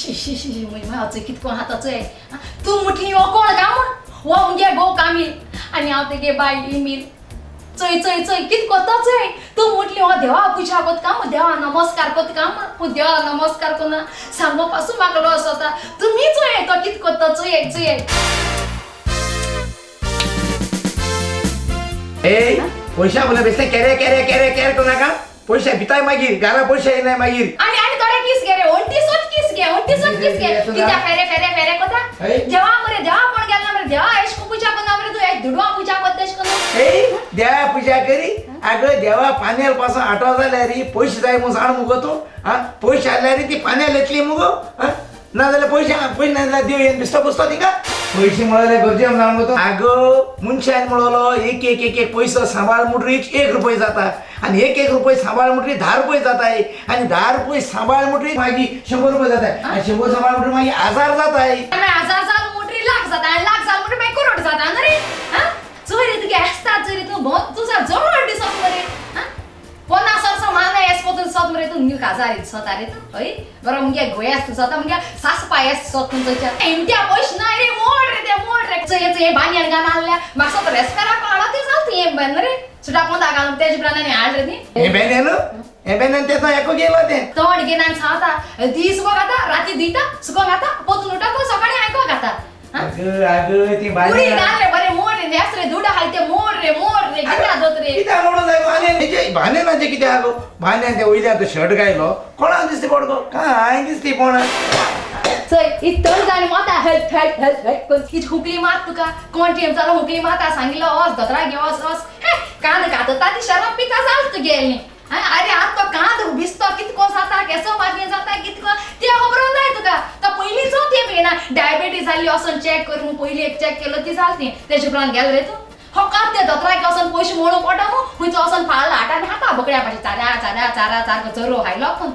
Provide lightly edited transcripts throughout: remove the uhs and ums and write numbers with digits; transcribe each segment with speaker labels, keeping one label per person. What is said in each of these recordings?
Speaker 1: शी शी शी म्हजी माय अचय कितको आहा तचय तूं म्हटली हो कोण काय म्हूण हो मुगे घोव कामील आनी हांव तेगे बायल इमील चोय चोय चोय कित कोत्ता चोय तूं म्हटली हो देवा पुजा कोत्ता म्हूण देवा नमस्कार कोत्ता म्हूण पूण देवा नमस्कार कोन्ना सांगो पासून म्हाका लॉस जाता तुमी चोय तो कित कोत्ता चोय चोय
Speaker 2: ए पैशा बोला बेसते केरे केरे केरे केरे करू नका पैशा भिताय मागीर घरा पैशा येनाय मागीर
Speaker 1: आणि आणि थोडे किस घे रे ओंटी सोच किस घे ओंटी सोच किस घे कित्या फेरे फेरे फेरे कोता देवा मरे देवा कोण गेला मरे देवा एश को पूजा कोना मरे तू एक दुडवा पूजा कोत्ता एश कोना
Speaker 2: ए देवा पूजा करी अगं देवा पाण्यार पासून आठवा जाल्यार पैशे जाय म्हणून सांग मुगो तूं हा पैशे आल्यार ती पाण्यार येतली मुगो हा ना जाल्यार पैशे पैशे ना जाल्यार देव येवन बिस्तो पुसतो तिका पैशे म्हळ्यार गरजे सांग मुगो तूं अगं मनशान म्हणलो एक एक एक एक पैसो सांबाळ म्हणटरीच 1 रुपये जाता आणि एक एक रुपये सांबाळ म्हणटरी 10 रुपये जाता आणि 10 रुपये सांबाळ म्हणटरी मागीर 100 रुपये जाता आणि 100 सांबाळ म्हणटरी मागीर 1000 जाता
Speaker 1: 1000 जाल म्हणटरी लाख जाता आणि लाख जाल म्हणटरी मागीर करोड जाता न्हू रे हा चोय रे तुगे आसता चोय रे तूं बहुत तुजा जड दिसत मरे हा 50 वर्सां मान एस पोतून सोद मरे तूं न्यू काजार दिसता रे तूं हय बरो मुगे गोयास दिसता मुगे सासपा एस सोद तुमच्या एमट्या पयशे ना रे मोड रे ते मोड रे चोय चोय बानयान घालून आहल्या म्हाका सोद रेस्पेराक हाडो तें जाल तूं हें बेन रे सुटा पोंदा घालून तेजे उपरांत आनी हाड रे ती
Speaker 2: हें बेन न्हू हें बेन तें एको गेलो तें
Speaker 1: तोंड घेवन सांगता दीस उबो खाता राती दिता सुको खाता पोतून उठता सकाळीं आयको खाता
Speaker 2: अगं अगं ती बाई
Speaker 1: उडी घाल रे बरे मोड रे नेस रे दुडा हाय ते मोड रे मोड रे कित्या दोत रे
Speaker 2: कित्या मोडून जाय आनी हेजे भान्यानाचें कितें आगो भान्यान ते वयल्यान तो शर्ट घायलो कोणाक दिसती पडगो काय दिसती कोणा
Speaker 1: चोय ही तण जाणी माता हेल्प हेल्प हेल्प हेल्प करून ही हुकली मात तुका कोण टेम जालो हुकली माता सांगिल्लो वच दोतोराक घे वच वच कान घातता ती शराब पिता जाल तुगेली अरे आत तो कांद भिजतो कितको जाता केसो मातयेन जाता कितको तें खबर नाय तुका तो पयलींचो तें पळयना डायबिटीज जाल्ली वचोन चॅक कर म्हूण पयलीं एक चॅक केलो ती जाल ती तेजे उपरांत गेलो रे तूं होकात ते दोतोराक वचोन पयशे मोडूंक पडटा मू खंयचो वचोन फाल हाडटा आनी खाता बोकड्या पाशी चारा चारा चारा सारको चरो खायलो पूण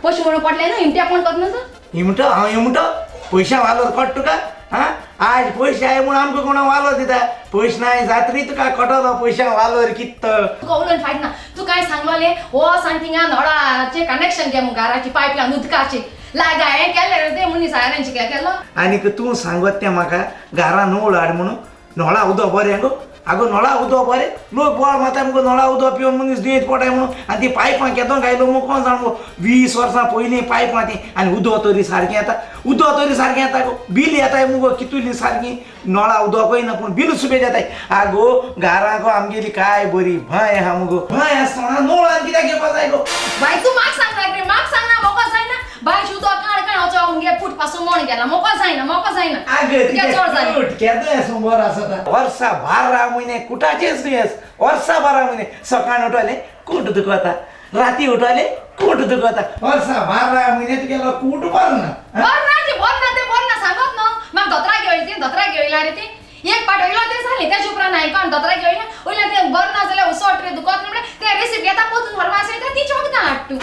Speaker 1: पयशे मोडूंक पडले न्हू हिमट्या कोण कोत न्हू तूं
Speaker 2: हिमटो हांव हिमटो पयशा वालोर कोट तुका हा आज पयशे आय म्हूण आमकां कोणा वालोर दिता पयशे नाय जात्री तुका कटलो पयशा वालोर कित्त
Speaker 1: तुका उलोवन फायद ना तूं कांय सांगलोलें वच आनी थिंगा नळाचें कनेक्शन घे म्हूण घराची पायपलायन उदकाची लागा हें केलें रे तें मनीस हांवें केलो
Speaker 2: आनीक तूं सांगत तें म्हाका घरा नळ हाड म्हणून नळा उदक बरें गो आगो नळा उदक बरें लोक बोवाळ मारता मुगो नळा उदक पिवन मनीस दुयेंत पडटाय म्हणून आनी ती पायपां केदो घायलो मुगो कोण जाण मुगो 20 वर्सां पयलीं पायपां ती आनी उदक तरी सारकें येता उदक तरी सारकें येता गो बील येताय मुगो कितुली सारकी नळा उदकय ना पूण बील सुबेज येताय आगो घरा गो आमगेली काय बरी भाय आहा मुगो भाय आसतना नळान कित्याक घेवपा जाय गो
Speaker 1: बाय तूं म्हाका सांगना रे म्हाका सांगना म्हाका जायना बाय उदक काड काड वचो मुगे फूट पासून मोड गेला म्हाका जायना म्हाका जायना
Speaker 2: आगो केदो एसो बरो आसता वर्सा 12 म्हयने कुटाचेच दुयेंस वर्सा 12 म्हयने सकाळ उठले कूट दुखता राती उठले कूट दुखता वर्सा 12 म्हयने तुगेलो कूट बरो ना
Speaker 1: बरो ना ते बरो ना ते बरो ना सांगत न्हू म्हाका दोतोराक घेवयली ती दोतोराक घेवयला रे ती एक पाट वयलो तें जालें तेजे उपरांत आयको दोतोराक घेवयला वयल्यान तें बरो ना जाल्यार उसोट रे दुखत म्हणल्यार तें रेसिप्ट घेता पोतून फार्मासी वयता ती वखदां हाडटा तूं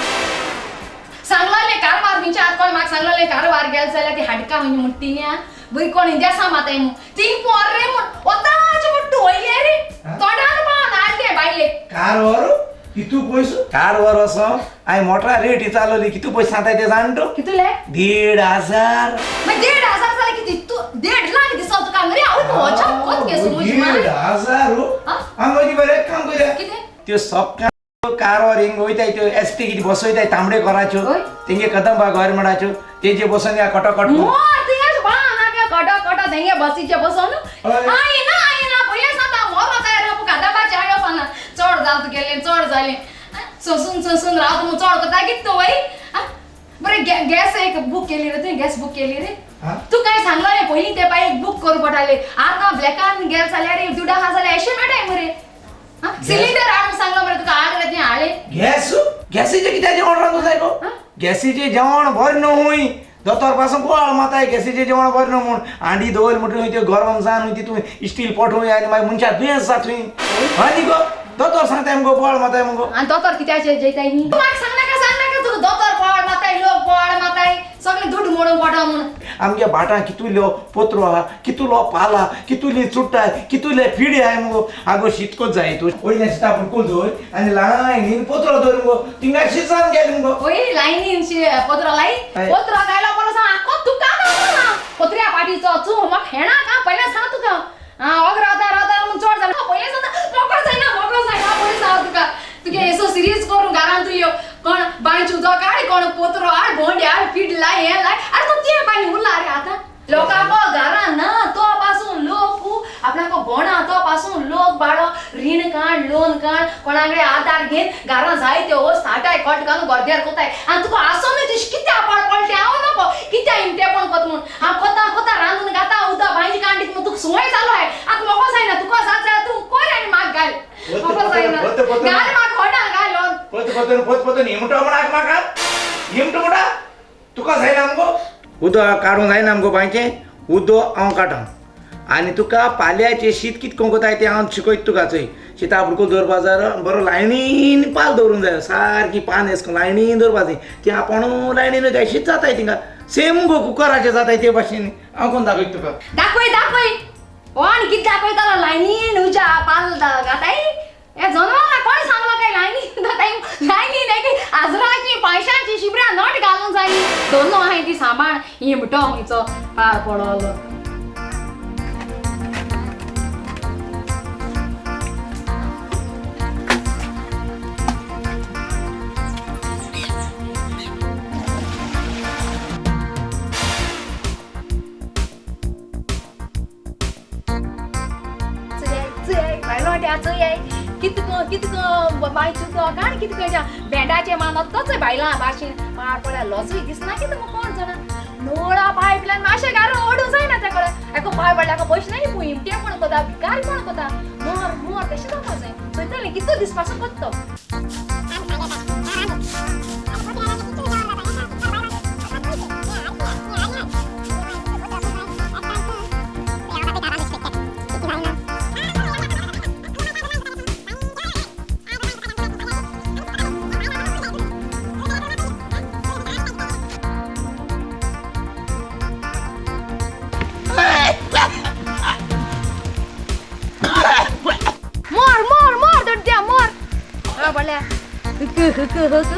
Speaker 1: सांगलोलें कारवार खंयच्या आत कोण म्हाका सांगलोलें कारवार गेले जाल्यार ती हाडका खंय म्हणटा ती बरी कोण इंद्यासा माताय म्हूण ती पोर रे म्हूण वताचे म्हूण तूं वयलें रे तोंडार पावन हाडलें बायले
Speaker 2: कारवार कितू पयसो कारवार वचो हांवें मोटरा रेट विचारलोली कितू पयशे सांगताय ते जाण तूं
Speaker 1: कितले
Speaker 2: 1500
Speaker 1: मागीर 1500 जाल्यार कितें तूं 1.5 लाख दिसता तुका मरे हांव तूं वचप कोत केसो म्हजी
Speaker 2: 1500 हांव मागीर बरें एक काम करया
Speaker 1: कितें
Speaker 2: त्यो सकाळ कारवार हिंग वयताय त्यो एस टी कितें बसयताय तांबडे कोराच्यो तेंगे कदंबा गव्हर्मेंटाच्यो तेजे बसून या कटोकट
Speaker 1: कटो कटो तेंगे बसीचे बसून I ना I ना पयलें सांगता मोरो तयार कादंबाचे आयो पाना चड जाल तुगेलें चड जालें सोसून सोसून रावता म्हूण चड कोता कितें तूं वय बरें गॅस एक बूक केली रे तुवें गॅस बूक केली रे तूं कांय सांगलो पयलीं ते बाय एक बूक करूं पडटालें आतां ब्लॅकान गेल जाल्यार दुडा आहा जाल्यार अशें मेळटाय मरे सिलिंडर हाड सांगलो मरे तुका हाड रे तें हाडलें
Speaker 2: गॅस गॅसीचें कित्याचें जेवण रांदूं जाय गो गॅसीचें जेवण बरें न्हू हूंय दोतोर पासून बोवाळ माताय गॅसीचें जेवण बरें न्हू म्हूण हांडी दवर म्हणटरी त्यो गरम जावन तितून स्टील पोट हूंय आनी मागीर मनशाक दुयेंस जाता थंय हय न्ही गो दोतोर सांगताय मुगो बोवाळ माताय मुगो
Speaker 1: आनी दोतोर कित्याचेर जेयताय न्ही म्हाका सांगनाका सांगनाका तुका दोतोर बोवाळ माताय लोक बोवाळ माताय सगळे दुड मोडून पोटा म्हणून.
Speaker 2: आमगे भाटां कितुल्यो पोत्रो आहा, कितुलो पाला, कितुली चुट्टाय, कितुले पिडी आहाय मुगो. आगो शीत कोत जाय तूं वयल्या शिता पूण कोल दवर आनी लायनीन पोत्रो दवर मुगो, थिंगा शिसान गेले मुगो.
Speaker 1: ओय लायनीन पोत्रो लाई, पोत्रो गायलो पडलो सांग आखो तुका ना पोत्र्या पाटीचो चू म्हाका हेणा का पयलें सांग तुका. आं ओग रावता रावता म्हणून चड जालें पयलें सांग मोको जायना मोको जायना पयलें सांग तुका. तुगे येसो सिरियस करून घरान तूं यो कोण बांयचो उदक हाड, कोण पोत्रो हाड, भोंडी हाड, पीठ लाय, हें लाय, आरे तूं तें पाणी उरला रे आतां लोकांको घरान ना तो पासून लोक आपणाको गोणा तो पासून लोक बाळो रीण काड लोन काड कोणाकडे आधार घेन घरान जाय त्यो वस्त हाटाय कोट घालून गोरद्यार कोताय. आनी तुका आसो न्ही तुजी कित्या पाड पडलें हांव नको कित्या इमटेपण कोत म्हूण हांव कोता कोता रांदून घाता उदक भाजी कांडीत म्हूण तुका संवय जालो आहे. आतां म्हाका जायना तुका जात जाल्यार तूं कोर आनी म्हाका घाल म्हाका जायना घाल म्हाका खोटा घाल.
Speaker 2: पोत पोतून पोत पोतून हिमटो म्हणाक म्हाका हिमटो म्हणटा तुका जायना मुगो. उदक काडूंक जायना मुगो बांयचें उदक हांव काडटा आनी तुका पाल्याचें शीत कितें करूंक कोताय तें हांव शिकयता तुका. चोय शिता बुडको दवरपा जाय बरो लायनीन पाल दवरूंक जाय, सारकी पान येस करून लायनीन दवरपा जाय, ती आपूण लायनीन वयताय शीत जाताय थिंगा सेम मुगो कुकराचें जाताय ते भाशेन. हांव कोण दाखयता तुका.
Speaker 1: दाखय दाखय कोण कितें दाखयतालो लायनीन उज्या पाल घाताय हे जनवरां कोण सांगलो काय लायनी जाताय लायनीन एक आजराची पयशांची शिबऱ्या नट घालूंक जाय दोन आहाय ती सांबाळ हिमटो खंयचो पार पडलो. कितको कितको बायचो काण कितको भेंडाचे मानत तोच बायलां भाशेन पाड पडल्या लजूय दिसना कितें मग कोण जाणा नोळा पायपल्यान मातशें घालून ओडूंक जायना त्या कडेन एका पांय पडल्या पयशे नाही पूण हिमटे पण कोता भिकारी पण कोता मोर मोर तशें जावपा जाय चोयतलें कितलो दीस पासून कोत्तो. मोर मोर मोर दोड्ड्या मोर पडल्या हुक हुक हुक.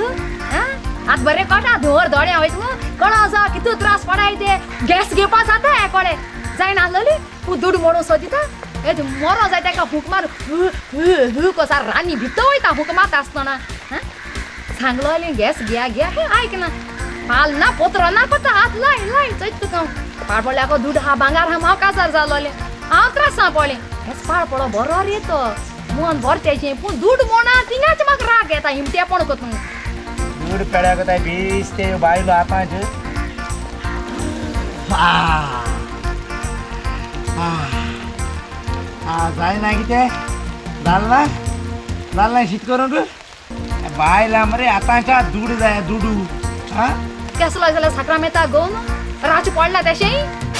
Speaker 1: आतां बरें कळटा धुंवर दोळे वयता मू कळो आसा कितू त्रास पडाय ते गॅस घेवपा जाता हे कोळे जायना आसलेली तूं दुड मोडूंक सोदिता हे मरो जाय ताका फूक मार हू हू हू कसा रानी भितर वयता फूक मारता आसतना. सांगलोली गॅस घेया घेया हें आयकना पाल ना पोत्रो ना पत्ता हात लाय लाय चोयता तुका पाड पडल्याको दुड हा भांगार हा हांव काजार जालोलें हांव त्रासां पडलें. हेच पाड पडो बरो रे तो मन बरें तेजें पूण दुड मोडा थिंगाच म्हाका राग येता हिमटेपण कोतूं
Speaker 2: दूड पेड्या कोताय बेस ते बायलो आतांच जायना कितें जालना जालना शीत करूंक बायलां मरे आतांच्या दूड जाय दुडू.
Speaker 1: केसलो जाल्यार साकरां मेता गोवन रातचें पडला तेशें.